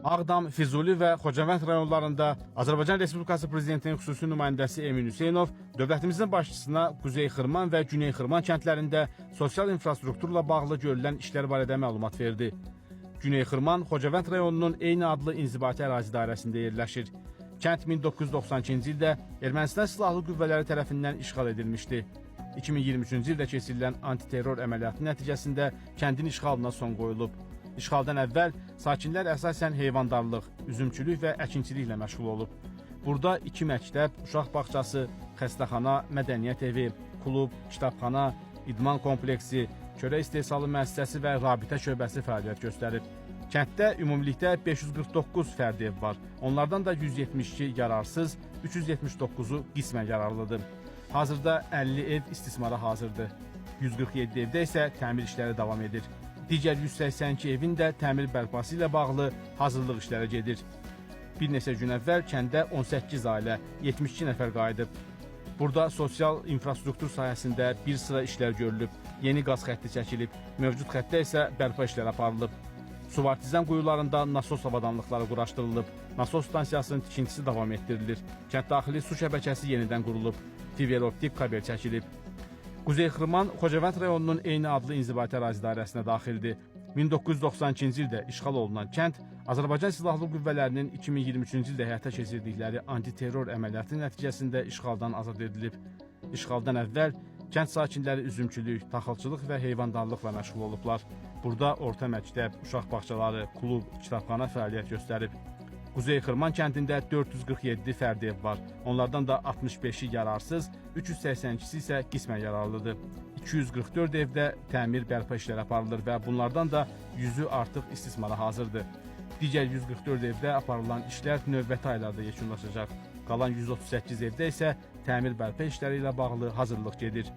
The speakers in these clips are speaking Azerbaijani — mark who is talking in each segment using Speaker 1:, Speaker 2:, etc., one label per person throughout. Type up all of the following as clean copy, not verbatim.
Speaker 1: Ağdam, Füzuli və Xocavənd rayonlarında Azərbaycan Respublikası Prezidentinin xüsusi nümayəndəsi Emin Hüseynov dövlətimizin başçısına Quzey Xırman və Güney Xırman kəndlərində sosial infrastrukturla bağlı görülən işlər barədə məlumat verdi. Güney Xırman Xocavənd rayonunun eyni adlı inzibati ərazi dairəsində yerləşir. Kənd 1992-ci ildə Ermənistan silahlı qüvvələri tərəfindən işğal edilmişdi. 2023-cü ildə keçirilən antiterror əməliyyatı nəticəsində kəndin işğalına son qoyulub. İşğaldan əvvəl sakinlər əsasən heyvandarlıq, üzümçülük və əkinçiliklə məşğul olub. Burada iki məktəb, uşaq bağçası, xəstəxana, mədəniyyət evi, klub, kitabxana, idman kompleksi, çörək istehsalı müəssisəsi və rabitə şöbəsi fəaliyyət göstərib. Kənddə ümumilikdə 549 fərdi ev var. Onlardan da 172 yararsız, 379-u qismən yararlıdır. Hazırda 50 ev istismara hazırdır. 147 evdə isə təmir işləri davam edir. Digər 182 evin də təmir bərpası ilə bağlı hazırlıq işləri gedir. Bir neçə gün əvvəl kəndə 18 ailə, 72 nəfər qayıdıb. Burada sosial infrastruktur sahəsində bir sıra işlər görülüb. Yeni qaz xətti çəkilib, mövcud xəttdə isə bərpa işləri aparılıb. Suvartizan quyularında nasos avadanlıqları quraşdırılıb. Nasos stansiyasının tikintisi davam etdirilir. Kənd daxili su şəbəkəsi yenidən qurulub. Fiberoptik kabel çəkilib. Quzey Xırman Xocavənd rayonunun eyni adlı inzibati ərazi dairəsinə daxildir. 1992-ci ildə işğal olunan kənd Azərbaycan Silahlı Qüvvələrinin 2023-cü ildə həyata keçirdikləri antiterror əməliyyatı nəticəsində işğaldan azad edilib. İşğaldan əvvəl kənd sakinləri üzümçülük, taxılçılıq və heyvandarlıqla məşğul olublar. Burada orta məktəb, uşaq bağçaları, klub, kitabxana fəaliyyət göstərib. Quzey Xırman kəndində 447 fərdi ev var. Onlardan da 65-i yararsız, 382-si isə qismən yararlıdır. 244 evdə təmir bərpa işləri aparılır və bunlardan da 100-ü artıq istismara hazırdır. Digər 144 evdə aparılan işlər növbəti aylarda yekunlaşacaq. Qalan 138 evdə isə təmir bərpa işləri ilə bağlı hazırlıq gedir.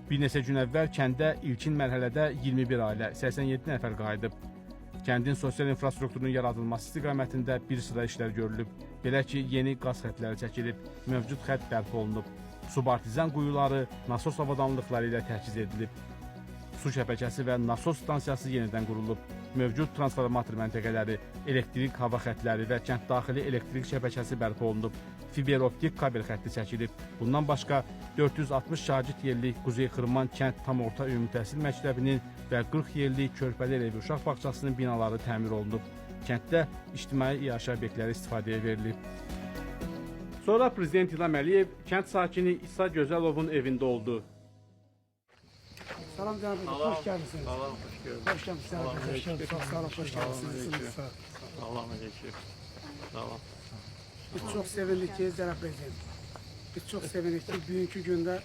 Speaker 1: Bir neçə gün əvvəl kəndə ilkin mərhələdə 21 ailə, 87 nəfər qayıdıb. Kəndin sosial infrastrukturunun yaradılması istiqamətində bir sıra işlər görülüb. Belə ki, yeni qaz xətləri çəkilib, mövcud xətt bərpa olunub. Subartizan quyuları nasos avadanlıqları ilə təchiz edilib. Su şəbəkəsi və nasos stansiyası yenidən qurulub. Mövcud transformator məntəqələri, elektrik hava xətləri və kənd daxili elektrik şəbəkəsi bərpa olunub. Fiberoptik kabel xətti çəkilib. Bundan başqa 460 şagird yerlik Quzey Xırman kənd tam orta ümumi təhsil məktəbinin və 40 yerlik Körpəli evi uşaq bağçasının binaları təmir olunub. Kənddə ictimai iaşə obyektləri istifadəyə verilib. Sonra Prezident İlham Əliyev kənd sakini İsa Gözəlovun evində oldu.
Speaker 2: Salam cənab,
Speaker 3: Salam.
Speaker 2: xoş gəlmisiniz.
Speaker 3: Salam, hoş gördük.
Speaker 2: Xoş gəlmisiniz.
Speaker 3: Salam
Speaker 2: Xoş gəlmisiniz. Çox sağ olun, xoş gəlmisiniz.
Speaker 3: Salam aleyküm. Salam.
Speaker 2: Biz çox sevindik ki, cənab prezident. Biz çox sevindik ki, bugünkü gündə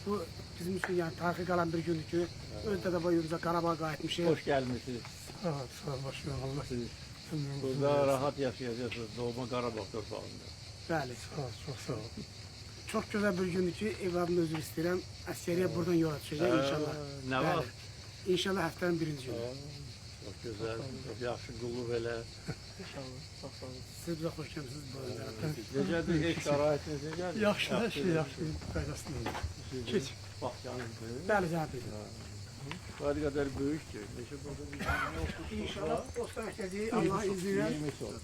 Speaker 2: bu bizim üçün yəni tarixi qalan bir gündür ki, öz dədəbay yurdumuza Qarabağa qayıtmışıq.
Speaker 3: Hoş gelmişsiniz.
Speaker 4: Sağ ol, sağ ol başkanım. Allah
Speaker 3: Siz
Speaker 4: ömrünüzü
Speaker 3: burada rahat yaşayacaksınız. Doğma Qarabağ torpağında.
Speaker 2: Bəli.
Speaker 4: Sağ ol, çox sağ ol.
Speaker 2: Çox gözəl bir gündür ki, evladımla üzr istəyirəm. Əsgəriyə buradan yola düşəcək inşallah.
Speaker 3: Nə
Speaker 2: Bəli.
Speaker 3: vaxt?
Speaker 2: İnşallah həftənin birinci günü.
Speaker 3: Çox gözəl, çox yaxşı qulluq elə.
Speaker 2: Siz bizə xoş gəlmisiniz. Buyurun cənab prezident.
Speaker 3: Necədir ev şəraitiniz necədir?
Speaker 4: Yaxşı, hər şey yaxşı. Qaydasında.
Speaker 3: Sizin
Speaker 4: Keç.
Speaker 3: Bağçanız böyük.
Speaker 2: Bəli cənab prezident.
Speaker 3: Bu qədər böyükdür. Neçə burada bir 20
Speaker 2: İnşallah o əkəcəyik Allahın izni ilə.
Speaker 3: 20 sot.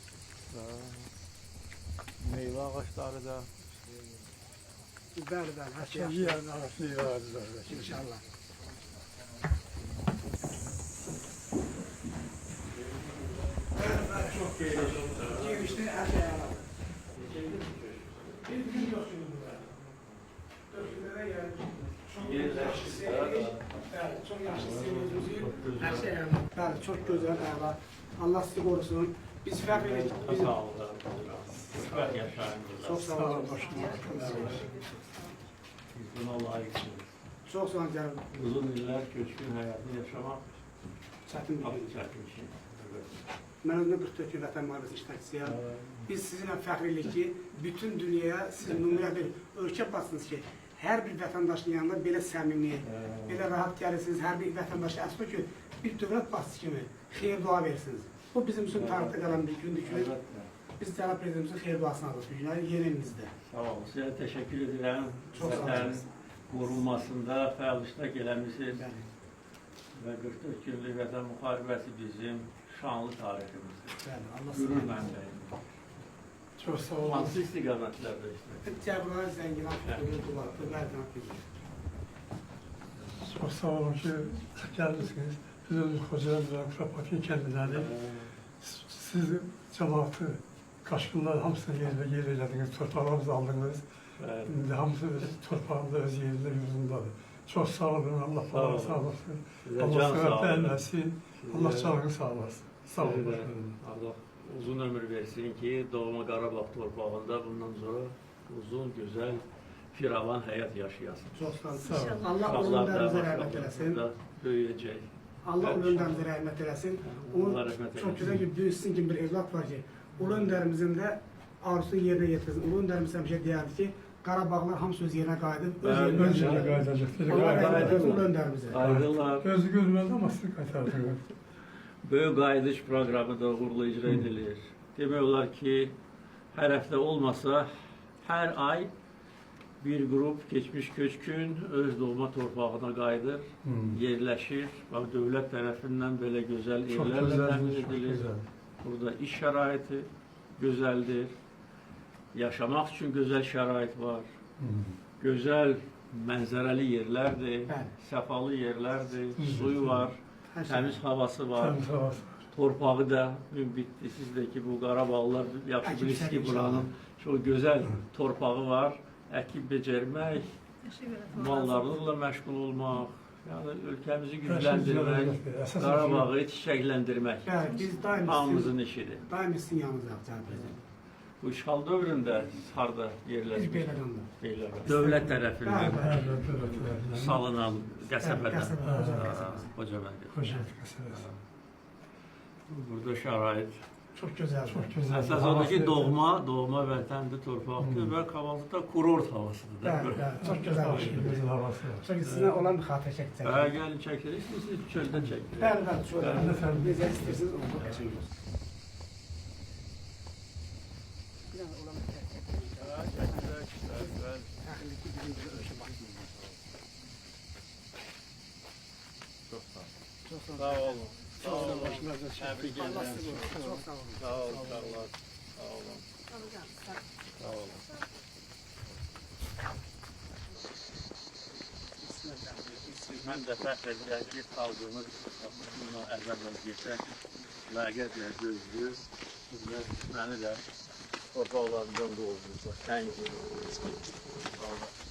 Speaker 3: Meyvə ağacları da.
Speaker 2: Bəli, bəli, hər şey yaxşı.
Speaker 4: Yerin arasını yığarız.
Speaker 2: İnşallah.
Speaker 3: Çox geniş.
Speaker 2: Genişli hər şey əladır. Bir gün yox günü burada. Dörd günlərə gəldik. Çox yaxşı sevirik. Bəli, çox yaxşı sevirik. Hər şey əla. Bəli, çox gözəl, əla. Allah sizi qorusun. Biz fəxr edirik. Biz
Speaker 3: Sağ olun. Xoşbəxt yaşayın burada.
Speaker 2: çox sağ
Speaker 4: Sağ ol
Speaker 2: olun.
Speaker 4: başkanım.
Speaker 3: Siz buna layiqsiniz.
Speaker 2: Çox sağ olun cənab.
Speaker 3: Uzun illər köçkün həyatı yaşamaq
Speaker 2: Çətin bir
Speaker 3: çox
Speaker 2: gün.
Speaker 3: çətin şey. Evet.
Speaker 2: Mən özümdə 44 il vətən müharibəsi iştirakçısıyam. Biz sizinlə fəxr edirik ki, bütün dünyaya siz nümunə bir ölkə basınız ki, hər bir vətəndaşın yanında belə səmimi, belə rahat gəlirsiniz, hər bir vətəndaşa əsl ki, bir dövlət başçısı kimi xeyir dua verirsiniz. Bu bizim üçün tarixdə qalan bir gündür ki,
Speaker 3: Əlbəttə.
Speaker 2: biz cənab prezidentimizin xeyir duasını alırıq bu günləri yeni evimizdə.
Speaker 3: Sağ olun. Sizə təşəkkür edirəm.
Speaker 2: Çox sağ olun.
Speaker 3: Vətənin qorunmasında fəal iştirak eləmisiniz
Speaker 2: Bəli.
Speaker 3: və 44 günlük vətən müharibəsi bizim şanlı tariximizdir.
Speaker 2: Bəli, Allah
Speaker 3: Qürur
Speaker 2: sağ olsun.
Speaker 3: mənbəyimizdir.
Speaker 4: Çox sağ olun.
Speaker 3: Hansı istiqamətlərdə işləyir?
Speaker 2: Cəbrayıl, Zəngilan, Füzuli, Qubatlı, Bərdənan bilir.
Speaker 4: Çox sağ olun ki, gəlmisiniz. Biz özümüz Xocavənd rayon Kurapatin kəndindədir. Siz cəmaatı, qaçqınlar hamısını yerlə yer elədiniz, torpaqlarımızı aldınız.
Speaker 3: Bəli.
Speaker 4: İndi hamısı öz torpağında, öz yerində, yurdundadır. Çox sağ olun, Allah
Speaker 3: Sağ olun.
Speaker 4: sağ olasın.
Speaker 3: Sizə
Speaker 4: Allah
Speaker 3: can
Speaker 4: sıhhat
Speaker 3: sağlığı.
Speaker 4: verməsin, Allah
Speaker 3: Sizə-
Speaker 4: canını sağ olasın. Sağ olun.
Speaker 3: Sizə də
Speaker 4: başkanım.
Speaker 3: Allah uzun ömür versin ki, doğma Qarabağ torpağında bundan sonra uzun, gözəl, firavan həyat yaşayasın.
Speaker 2: Çox sağ olun.
Speaker 4: Sağ olun.
Speaker 2: Allah ulu
Speaker 3: Uşaqlar da,
Speaker 2: öndərimizə rəhmət eləsin.
Speaker 3: da böyüyəcək.
Speaker 2: Allah ulu öndərimizə rəhmət eləsin. Onun
Speaker 3: Allah rəhmət
Speaker 2: çox
Speaker 3: eləsin.
Speaker 2: gözəl bir böyük sizin kimi bir evlat var ki, ulu öndərimizin də arzusunu yerinə yetirsin. Ulu öndərimiz həmişə deyərdi ki, Qarabağlar hamısı öz yerinə qayıdıb, öz
Speaker 3: Bəli,
Speaker 2: yerinə
Speaker 4: Öz yerinə qayıdacaq.
Speaker 2: Allah rəhmət
Speaker 3: Qayıdırlar.
Speaker 2: eləsin ulu öndərimizə.
Speaker 3: Qayıdırlar.
Speaker 4: Özü görmədi amma siz qaytardınız.
Speaker 3: Böyük qayıdış proqramı da uğurlu icra edilir. Demək olar ki, hər həftə olmasa, hər ay bir qrup keçmiş köçkün öz doğma torpağına qayıdır, yerləşir. Bax, dövlət tərəfindən belə gözəl
Speaker 4: Çox
Speaker 3: evlərlə
Speaker 4: gözəldir,
Speaker 3: təmin
Speaker 4: çox
Speaker 3: edilir.
Speaker 4: gözəl.
Speaker 3: Burada iş şəraiti gözəldir. Yaşamaq üçün gözəl şərait var. Gözəl mənzərəli yerlərdir,
Speaker 2: Bəli.
Speaker 3: səfalı yerlərdir, suyu var,
Speaker 2: Hər şey.
Speaker 3: təmiz havası var.
Speaker 4: Təmiz havası.
Speaker 3: Torpağı da münbitdir. Siz də ki, bu Qarabağlar yaxşı
Speaker 2: Əkib
Speaker 3: bilirsiniz ki,
Speaker 2: sərib
Speaker 3: buranın çox gözəl torpağı var. Əkib becərmək, mallarla məşğul olmaq, yəni ölkəmizi
Speaker 4: Hər şey
Speaker 3: gücləndirmək,
Speaker 4: düzələcəkdir. Əsas
Speaker 3: Qarabağı çiçəkləndirmək
Speaker 2: Bəli, biz daim sizin,
Speaker 3: hamımızın işidir.
Speaker 2: daim sizin yanınızdayıq, cənab prezident.
Speaker 3: Bu işğal dövründə siz harda
Speaker 2: Biz
Speaker 3: yerləşmişsiniz?
Speaker 2: Beyləqanda.
Speaker 3: Beyləqan. Dövlət tərəfindən
Speaker 2: Bəli,
Speaker 4: Bəli, dövlət tərəfindən.
Speaker 3: salınan qəsəbədən.
Speaker 2: Qəsəbə, Xocavənd qəsəbəsi.
Speaker 3: Xocavənd.
Speaker 4: Xocavənd qəsəbəsi.
Speaker 3: Burada şərait
Speaker 2: Çox gözəldir.
Speaker 4: Çox gözəl.
Speaker 3: Əsas odur ki, doğma vətəndir, torpaqdır və havası da kurort havasıdır da.
Speaker 2: Bəli, bəli, çox gözəl bir şey.
Speaker 4: Gözəl havası var.
Speaker 2: Çox sizinlə olan bir xatirə çəkəcək.
Speaker 3: Hə, gəlin çəkilirsiniz, siz çöldə çəkilir.
Speaker 2: Bəli, bəli, çox
Speaker 4: Bəli, bəli.
Speaker 2: Necə istəyirsiniz, onu qəşəng olsun. Bir dənə olan bir tək Fəxrlikli bizim bir ölkə başımız.
Speaker 3: Çox sağ olun.
Speaker 2: Çox sağ olun.
Speaker 3: Sağ olun. Sağ olun. Təbrik
Speaker 2: Allah
Speaker 3: edirəm.
Speaker 2: sizi qorusun. Çox sağ olun.
Speaker 3: Sağ olun, sağ olun. Sağ olun. Sağ olun. Mən də fəxr edirəm ki, xalqımız bundan əvvəl vəziyyətə ləyaqətlə gözləyir. Sizlər məni də torpaqlarından doğdunuz. Thank you.